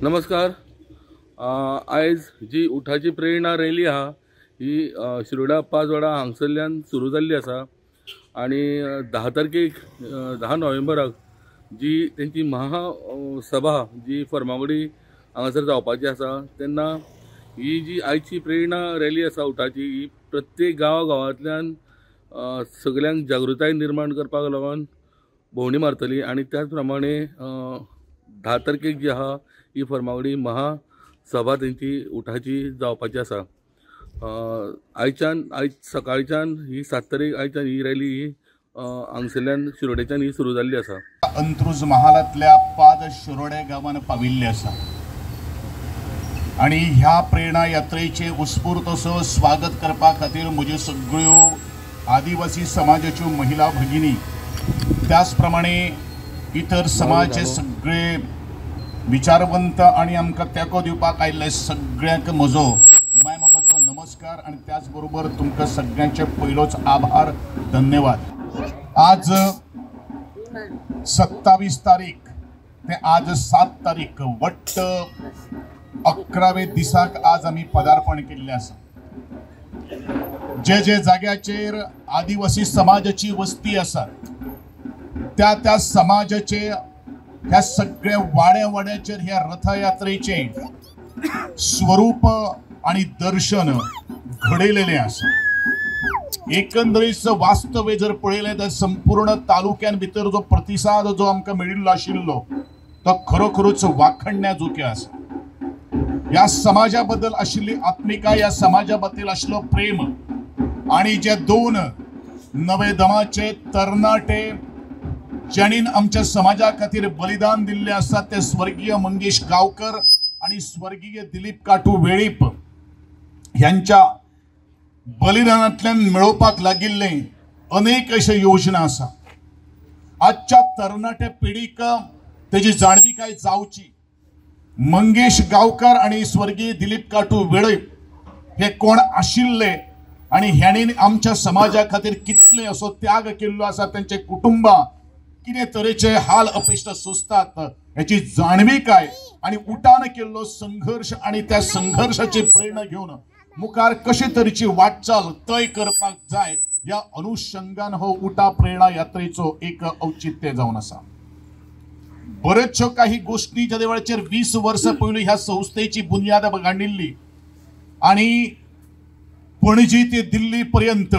नमस्कार. आयज जी उठाची प्रेरणा रॅली आहा ही शिरोडा पांचवाडा हांगसरल्यान सुरू जाल्ली आसा आनी 10 तारखेक 10 नोव्हेंबराक जी तेंची महासभा जी फर्मागुडी हांगासर जावपाची आसा तेन्ना ही जी आयची प्रेरणा रॅली आसा उठाची ही प्रत्येक गांवागांवांतल्यान सगळ्यांक जागृताय निर्माण करपाक लागून भोंवडी मारतली आनी त्याच प्रमाणे 10 तारखेक जी आहा ही फर्मागुडी महासभा तेंची उठाची जावपाची आसा. आयच्यान आयज सकाळच्यान ही 7 तारीख आयच्यान ही रॅली ही हांगसरल्यान शिरोडेच्यान ही सुरू जाल्ली आसा. अंत्रुज महालांतल्या 5 शिरोडे गांवान पाविल्ले आसा आनी ह्या प्रेरणा यात्रेचे उत्स्फूर्त असो स्वागत करपा खातीर म्हज्यो सगळ्यो आदिवासी समाजाच्यो महिला भगिनी, त्याच प्रमाणे इतर समाजाचे सगळे विचारवंत आनी आमकां तेंको दिवपाक आयिल्ले सगळ्यांक म्हजो मायमोगाचो नमस्कार आनी त्याच बरोबर तुमकां सगळ्यांचे पयलोच आभार, धन्यवाद. आज 27 तारीख ते आज 7 तारीख वट्ट 11वे दिसाक आज आमी पदार्पण केल्लें आसा. जे जे जाग्याचेर आदिवासी समाजाची वस्ती आसा त्या त्या समाजाचे ह्या सगळ्या वाड्या वाड्याचेर ह्या रथयात्रेचे स्वरूप आणि दर्शन घडयलेलें आसा. एकंदरीत वास्तव्य जर पळयलें तर संपूर्ण तालुक्यान भितर जो प्रतिसाद जो आमकां मेळिल्लो आशिल्लो तो खरोखरूच वाखणण्या जोग्यो आसा. ह्या समाजा बद्दल आशिल्ली आत्मिका, ह्या समाजा बद्दल आशिल्लो प्रेम आणि जे 2 नवे दमाचे तरणाटे ज्यांनी आमच्या समाजा खातीर बलिदान दिल्ले आसा ते स्वर्गीय मंगेश गावकर आणि स्वर्गीय दिलीप काटू वेळीप ह्यांच्या बलिदानांतल्यान मेळोवपाक लागिल्ले अनेक अश्यो योजना आसा. आजच्या तरणाट्या पिढीक तेजी जाणविकाय जावची. मंगेश गावकर आणि स्वर्गीय दिलीप काटू वेळीप हे कोण आशिल्ले आणि ह्यांनी आमच्या समाजा खातीर कितले असो त्याग केल्लो आसा, तेंचे कुटुंबां कितें तरेचे हाल अपेश्टा सोंसतात हेची जाणविकाय आनी उठान केल्लो संघर्श आनी त्या संघर्शाची प्रेरणा घेवन मुखार कशे तरेची वाटचाल तय करपाक जाय ह्या अनुशंगान हो उठा प्रेरणा यात्रेचो एक औचित्य जावन आसा. बऱ्योचश्यो काही गोष्टी ज्या वेळाचेर 20 वर्सां पयलीं ह्या संस्थेची बुन्याद गांडिल्ली आनी पणजी ते दिल्ली पर्यंत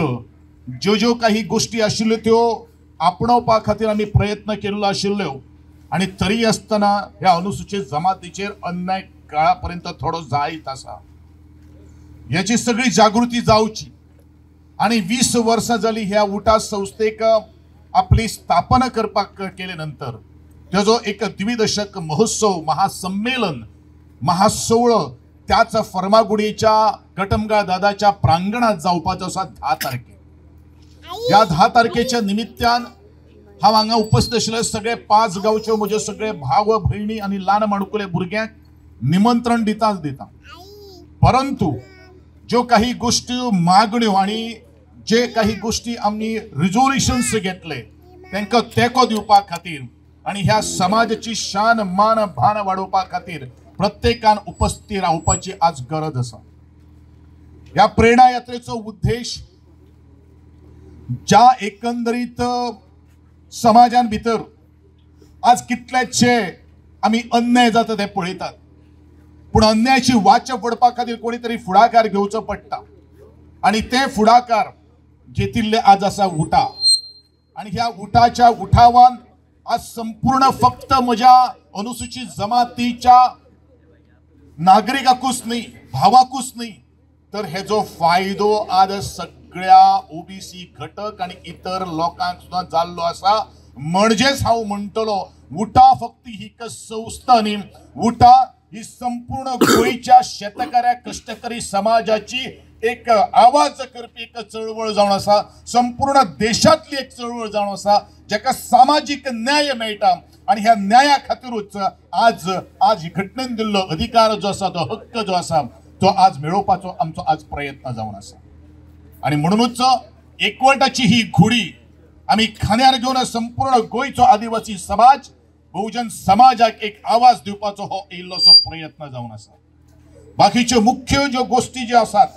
ज्यो ज्यो काही गोष्टी आशिल्ल्यो त्यो आपणोवपा खातीर आमी प्रयत्न केल्लो आशिल्ल्यो आनी तरी आसतना ह्या अनुसूचित जमातीचेर अन्याय काळा पर्यंत थोडो जायत आसा. ह्याची सगळी जागृती जावची आनी 20 वर्सां जाली ह्या उठा संस्थेक आपली स्थापना करपाक केले नंतर तेजो एक द्विदशक महोत्सव, महासंमेलन, महासोवळो त्याच फर्मागुडीच्या कटमगाळ दादाच्या प्रांगणात जावपाचो आसा 10 तारखेक. ह्या 10 तारखेच्या निमित्तान हांव हांगा उपस्थित आशिल्ले सगळे 5 गांवच्यो म्हज्यो सगळे भाव भयणी आनी ल्हान माणकुले भुरग्यांक निमंत्रण दिताच दिता. परंतु ज्यो काही गोष्टी मागण्यो आनी जे काही गोष्टी आमी रिजोल्युशन्स घेतले तांकां तेंको दिवपा खातीर आनी ह्या समाजाची शान मान भान वाडोवपा खातीर प्रत्येकान उपस्थित रावपाची आज गरज आसा. ह्या प्रेरणा यात्रेचो उद्देश ज्या एकंदरीत समाजान भितर आज कितलेशे आमी अन्याय जाता ते पळयतात, पूण अन्यायाची वाचा पडपा खातीर कोणी तरी फुडाकार घेवचो पडटा आनी ते फुडाकार घेतिल्ले आज आसा उठा. आनी ह्या उठाच्या उठावान आज संपूर्ण फक्त म्हज्या अनुसूचित जमातीच्या नागरिकाकूच न्ही, भावाकूच न्ही, तर हेजो फायदो आज सगळ्या ओबीसी घटक आनी इतर लोकांक सुद्दां जाल्लो आसा. म्हणजेच हांव म्हणटलो उठा फक्त ही संस्था न्ही, उठा ही संपूर्ण गोंयच्या शेतकऱ्या कश्टकरी समाजाची एक आवाज करपी एक चळवळ जावन आसा, संपूर्ण देशांतली एक चळवळ जावन आसा जाका सामाजीक न्याय मेळटा आनी ह्या न्याया खातीरूच आज आज घटनेन दिल्लो अधिकार जो आसा, तो हक्क जो आसा तो आज मेळोवपाचो आमचो आज प्रयत्न जावन आसा. आनी म्हणूनच एकवटाची ही घुडी आमी खांद्यार घेवन संपूर्ण गोंयचो आदिवासी समाज बहुजन समाजाक एक आवाज दिवपाचो हो इल्लोसो प्रयत्न जावन आसा. बाकीच्यो मुख्य ज्यो गोश्टी ज्यो आसात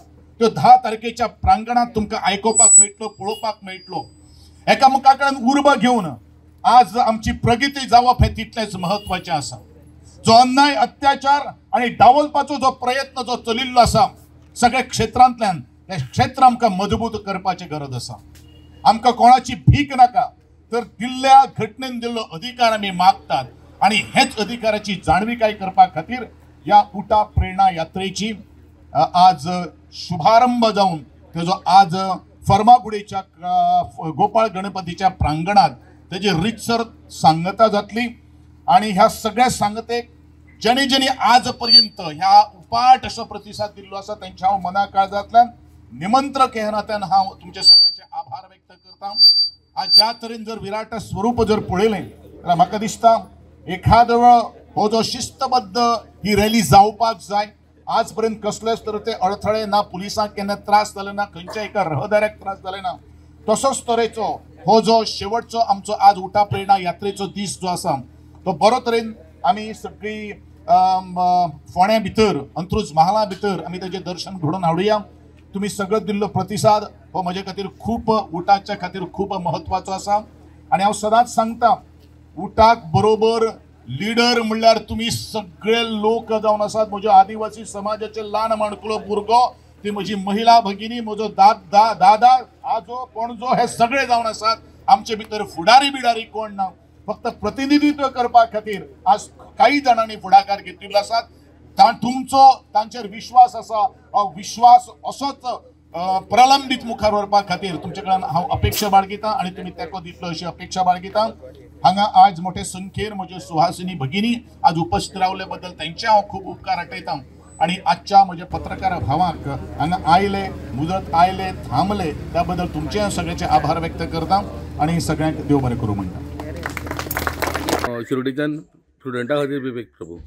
त्यो 10 तारखेच्या प्रांगणांत तुमकां आयकुपाक मेळटलो, पळोवपाक मेळटलो. एकामेका कडेन उर्बा घेवन आज आमची प्रगती जावप हें तितलेंच म्हत्वाचें आसा. जो अन्याय, अत्याचार आनी डावलपाचो जो प्रयत्न जो चलिल्लो आसा सगळ्या क्षेत्रांतल्यान, हें क्षेत्र आमकां मजबूत करपाची गरज आसा. आमकां कोणाची भीक नाका, तर दिल्ल्या घटनेन दिल्लो अधिकार आमी मागतात आनी हेच अधिकाराची जाणविकाय करपा खातीर ह्या उटा प्रेरणा यात्रेची आज शुभारंभ जावन तेजो आज फर्मागुडीच्या गोपाळ गणपतीच्या प्रांगणात तेजी रितसर सांगता जातली. आनी ह्या सगळ्या सांगतेक जेणे जेणे आजपर्यंत ह्या उपाट असो प्रतिसाद दिल्लो आसा तेंच्या हांव मना काळजांतल्यान निमंत्रक ह्या नात्यान हांव तुमचे सगळ्यांचे आभार व्यक्त करता. आज ज्या तरेन जर विराट स्वरूप जर पळयलें जाल्यार म्हाका दिसता एखादो वेळ हो जो शिस्तबद्ध ही रॅली जावपाक जाय. आजपर्यंत कसलेच तरेचे अडथळे ना, पुलिसांक केन्ना त्रास जाले ना, खंयच्या एका रहदाऱ्याक त्रास जाले ना. तसोच तरेचो हो जो शेवटचो आमचो आज उटा प्रेरणा यात्रेचो दीस जो आसा तो बरो तरेन आमी सगळी फोंड्या भितर, अंत्रुज महाला भितर आमी तेजें दर्शन घडोवन हाडुया. तुमी सगळो दिल्लो प्रतिसाद हो म्हजे खातीर खूब, उटाच्या खातीर खूब म्हत्वाचो आसा. आनी हांव सदांच सांगता, उटाक बरोबर लिडर म्हणल्यार तुमी सगळे लोक जावन आसात. म्हज्या आदिवासी समाजाचे ल्हान माणकुलो भुरगो, ती म्हजी महिला भगिनी, म्हजो दादा, आजो, पणजो, हे सगळे जावन आसात. आमचे भितर फुडारी बिडारी कोण ना, फक्त प्रतिनिधित्व करपा खातीर आज काही जाणांनी फुडाकार घेतिल्लो आसात. तुमचो तांचेर विश्वास आसा, हो विश्वास असोच प्रलंबीत मुखार व्हरपा खातीर तुमचे कडेन हांव अपेक्षा बाळगिता आनी तुमी तेंको दितलो अशी अपेक्षा बाळगिता. हांगा आज मोठे संख्येन म्हज्यो सुहासिनी भगिनी आज उपस्थित रावले बद्दल तेंचे हांव खूब उपकार आठयता. आनी आजच्या म्हज्या पत्रकार भावांक हांगा आयले, मुजत आयले, थांबले त्या बद्दल तुमचे हांव सगळ्यांचे आभार व्यक्त करता आनी सगळ्यांक देव बरें करूं म्हणटा. शिरोडेच्यान स्टुडंटा खातीर विवेक प्रभू.